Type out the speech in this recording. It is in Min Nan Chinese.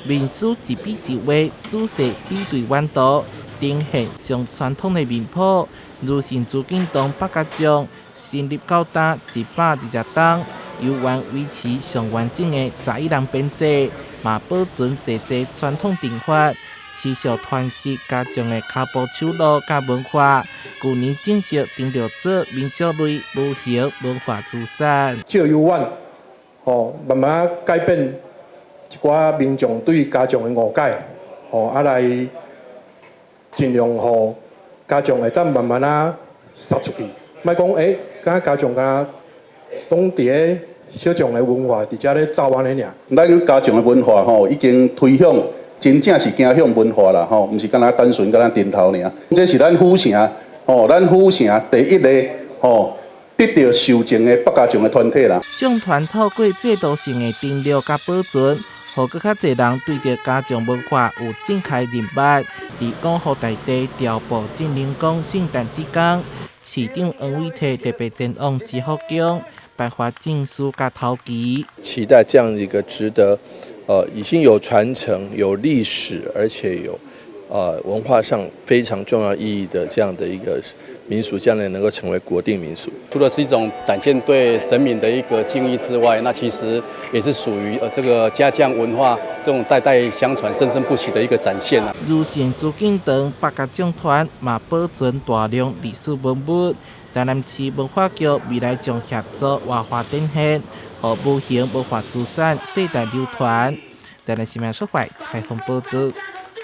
民俗一筆一畫仔細比對原圖，呈現上傳統的面譜。如成朱景東百家將成立到今120冬，猶原維持上完整的11人編制，嘛保存濟濟傳統陣法，持續傳承家將的跤步手路佮文化。舊年正式登錄做民俗類無形文化資產。借由阮，吼，慢慢改變一寡民眾對家將的誤解，吼，啊來盡量予家將會當慢慢仔殺出去，莫講欸，敢家將敢攏佇咧小將的文化佇遮咧走按呢爾。咱家將的文化吼，已經推向真正是行向文化啦吼，毋是干焦單純干焦陣頭爾。這是咱府城吼，咱府城第一個吼得著授證的百家將的團體啦。將團透過制度性的登錄佮保存，予閣較濟人對著家將文化有正確認捌。佇廣和大地調布鎮靈宮聖誕節工，市長黃偉哲特別前往芝福宮頒發證書佮頭旗。期待這樣一個值得，已經有傳承、有歷史，而且有文化上非常重要意義的這樣的一個民俗，將來能夠成為國定民俗。除了是一種展現對神明的一個敬意之外，那其實也是屬於這個家將文化這種代代相傳、生生不息的一個展現啊。如成朱景堂百家將團嘛保存大量歷史文物，台南市文化局未來將協助活化展現，予無形文化資產世代流傳。台南新聞出發採訪報道。